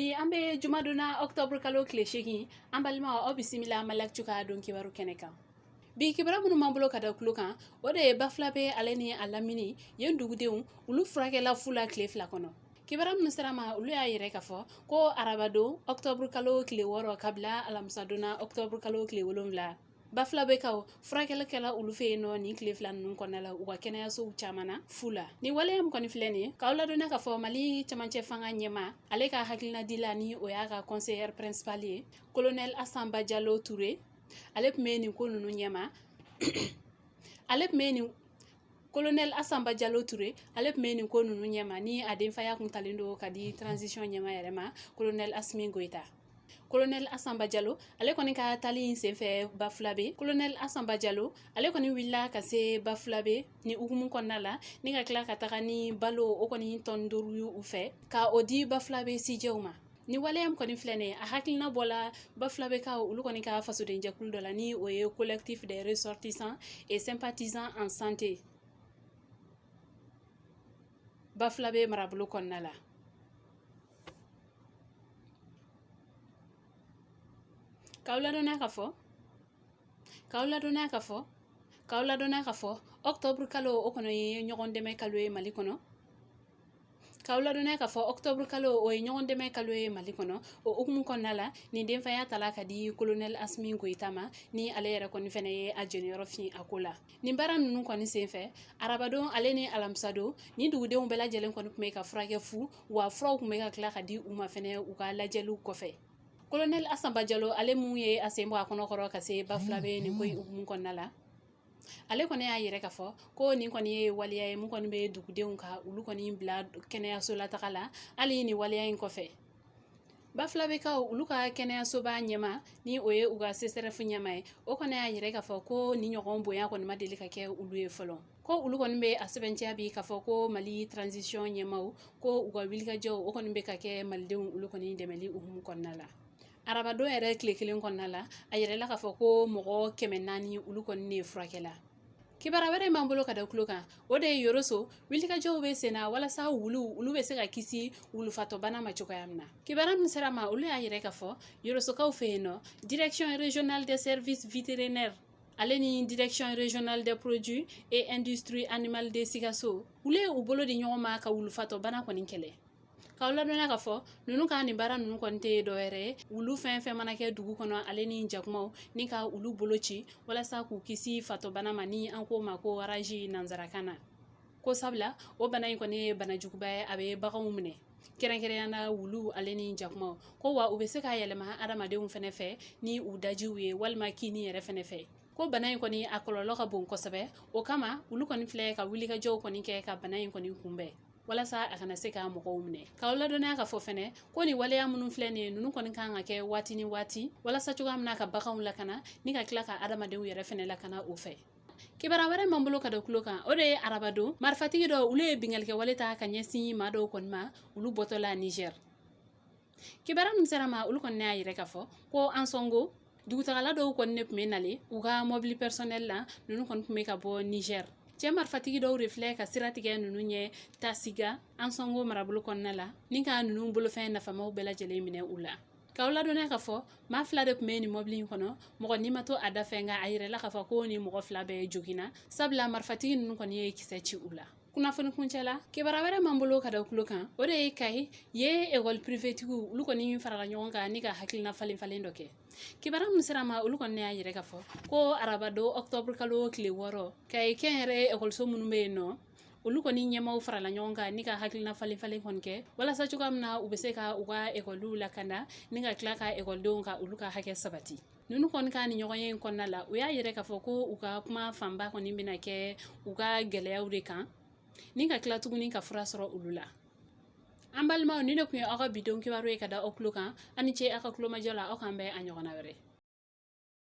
Bi an bɛ jumadon na, octobre kalo tile 8. An balimaw, aw bisimila Maliactu ka don kibaru kɛnɛ kan. Bi kibaru minnu b'an bolo ka da tulo kan, o de ye Bafulabe ale ni a lamini yen dugudenw, olu furakɛla fu la tile 2 kɔnɔ. Kibaru minnu sera ma, olu y'a yira k'a fɔ ko arabadon octobre kalo tile 6 ka bila alamisadon na octobre kalo tile 7, Bafulabekaw furakɛli kɛla olu fɛ yen nɔ nin tile 2 ninnu kɔnɔna la u ka kɛnɛyasow caman na fu la. Ni waleya min kɔni filɛ nin ye, k'aw ladɔnniya k'a fɔ Mali cɛmancɛ fanga ɲɛmaa, ale ka hakilina dila ni o y'a ka conseiller principal ye, colonel Asanba Jalo Ture, ale tun bɛ nin ko ninnu ɲɛma. Ale tun bɛ nin colonel Asanba Jalo Ture, ale tun bɛ nin ko ninnu ɲɛma ni a denfaya kun talen don ka di transition ɲɛmaa yɛrɛ ma, colonel Asimi Goyita. Colonel Asanba Jalo, ale kɔni ka taali in senfɛ Bafulabe, colonel Asanba Jalo, ale kɔni wulila ka se Bafulabe ni hukumu kɔnɔna la ni ka tila ka taga ni balo o kɔni tɔni 5 ye u fɛ ka o di Bafulabe sijɛw ma. Ni waleya min kɔni filɛ nin ye, a hakilina bɔla Bafulabekaw olu kɔni ka fasodenjɛkulu dɔ la ni o ye Collectif des ressortissants et sympathisants en santé Bafulabe marabolo kɔnɔna la. K'aw ladɔnniya k'a fɔ k'aw ladɔnniya k'a fɔ k'aw ladɔnniya k'a fɔ octobre kalo o kɔnɔ ye ɲɔgɔn dɛmɛ kalo ye Mali kɔnɔ. K'aw ladɔnniya k'a fɔ octobre kalo o ye ɲɔgɔn dɛmɛ kalo ye Mali kɔnɔ. O hukumu kɔnɔna la, nin denfaya tala ka di colonel Asimi Goyita ma ni ale yɛrɛ kɔni fɛnɛ ye a jɔnyɔrɔ fin a ko la. Nin baara ninnu kɔni senfɛ, arabadon ale ni alamisadon, ni dugudenw bɛɛ lajɛlen kɔni tun bɛ ka furakɛ fu wa, furaw tun bɛ ka tila ka di u ma fɛnɛ u ka lajɛliw kɔfɛ. Colonel Asanba Jalo, ale mun ye a sen bɔ a kɔnɔ kɔrɔ ka se Bafulabe nin ko in hukumu kɔnɔna la, ale kɔni y'a yira k'a fɔ ko nin kɔni ye waleya ye mun kɔni bɛ dugudenw ka olu kɔni bila kɛnɛyaso la taga la. Hali nin waleya in kɔfɛ, Bafulabekaw olu ka kɛnɛyasoba ɲɛmaa ni o ye u ka CSRéf ɲɛmaa ye, o kɔni y'a yira k'a fɔ ko nin ɲɔgɔn bonya kɔni ma deli ka kɛ olu ye fɔlɔ, ko olu kɔni bɛ a sɛbɛntiya bi k'a fɔ ko Mali transition ɲɛmaaw ko u ka wulikajɔw o kɔni bɛ ka kɛ malidenw olu kɔni dɛmɛli hukumu kɔnɔna la. Arabadon yɛrɛ tile kelen kɔnɔna la, a yirala k'a fɔ ko mɔgɔ 400 olu kɔni de furakɛla. Kibaruya wɛrɛ b'an bolo ka da tulo kan, o de ye Yoroso wulikajɔw bɛ sen na walasa wulu olu bɛ se ka kisi wulufatɔbana ma cogoya min na. Kibaruya min sera ma, olu y'a yira k'a fɔ Yorosokaw fɛ yen nɔ, Direction régionale des services vétérinaires ale ni Direction régionale des produits et industries animales de Sikaso, olu ye u bolo di ɲɔgɔn ma ka wulufatɔbana kɔni kɛlɛ. K'aw ladɔnniya k'a fɔ ninnu ka nin baara ninnu kɔni tɛ dɔwɛrɛ ye, wulu fɛn fɛn mana kɛ dugu kɔnɔ ale ni jakumaw, ni ka olu bolo ci walasa k'u kisi fatɔbana ma ni an k'o ma ko rage nansarakan na, ko sabula o bana in kɔni ye bana juguba ye, a bɛ baganw minɛ, kɛrɛnkɛrɛnya na wulu ale ni jakumaw, ko wa u bɛ se ka yɛlɛma adamadenw fɛnɛ fɛ ni u dajiw ye walima kini yɛrɛ fɛnɛ fɛ, ko bana in kɔni a kɔlɔlɔ ka bon kosɛbɛ. O kama olu kɔni filɛ ka wulikajɔw kɔni kɛ ka bana in kɔni kunbɛn walasa a kana se ka mɔgɔw minɛ. K'aw ladɔnniya k'a fɔ fɛnɛ ko nin waleya minnu filɛ nin ye, ninnu kɔni kan ka kɛ waati ni waati walasa cogoya min na ka baganw lakana ni ka tila ka adamadenw yɛrɛ fɛnɛ lakana o fɛ. Kibaruya wɛrɛ b'an bolo ka da tulo kan, o de ye arabadon marifatigi dɔw olu ye binkannikɛwale ta ka ɲɛsin maa dɔw kɔni ma, olu bɔtɔla Niger. Kibaruya min sera ma, olu kɔni y'a yira k'a fɔ ko Ansongo dugutagala dɔw kɔni ne tun bɛ nalen u ka mobili personnel la, ninnu kɔni tun bɛ ka bɔ Niger. Cɛ marifatigi dɔw de filɛ ka sira tigɛ ninnu ɲɛ Tasiga, Ansongo marabolo kɔnɔna la, ni ka ninnu bolofɛn nafamaw bɛɛ lajɛlen minɛ u la. K'aw ladɔnniya k'a fɔ maa 2 de tun bɛ nin mɔbili in kɔnɔ, mɔgɔ ni ma to a da fɛ, nka a yirala k'a fɔ ko nin mɔgɔ 2 bɛɛ joginna, sabula marifatigi ninnu kɔni ye kisɛ ci u la. Kunnafoni kuncɛ la, kibaruya wɛrɛ b'an bolo ka da tulo kan, o de ye Kayi ye école privée tigiw olu kɔni farala ɲɔgɔn kan ni ka hakilina falen falen dɔ kɛ. Kibaruya min sera ma, olu kɔni y'a yira k'a fɔ ko arabadon octobre kalo tile 6, Kayi kɛnyɛrɛ ekɔliso minnu bɛ yen nɔ, olu kɔni ɲɛmaaw farala ɲɔgɔn kan ni ka hakilina falen falen kɔni kɛ walasa cogoya min na u bɛ se ka u ka ekɔliw lakana ni ka tila ka ekɔlidenw ka olu ka hakɛ sabati. Ninnu kɔni ka nin ɲɔgɔn ye in kɔnɔna la, u y'a yira k'a fɔ ko u ka kuma fanba kɔni bɛna kɛ u ka gɛlɛyaw de kan ni ka tila tuguni ka fura sɔrɔ olu la. An balimaw, nin de tun ye aw ka bi don kibaru ye ka da aw tulo kan. Aw ni ce aw ka tulomajɔ la. Aw k'an bɛn a ɲɔgɔnna wɛrɛ.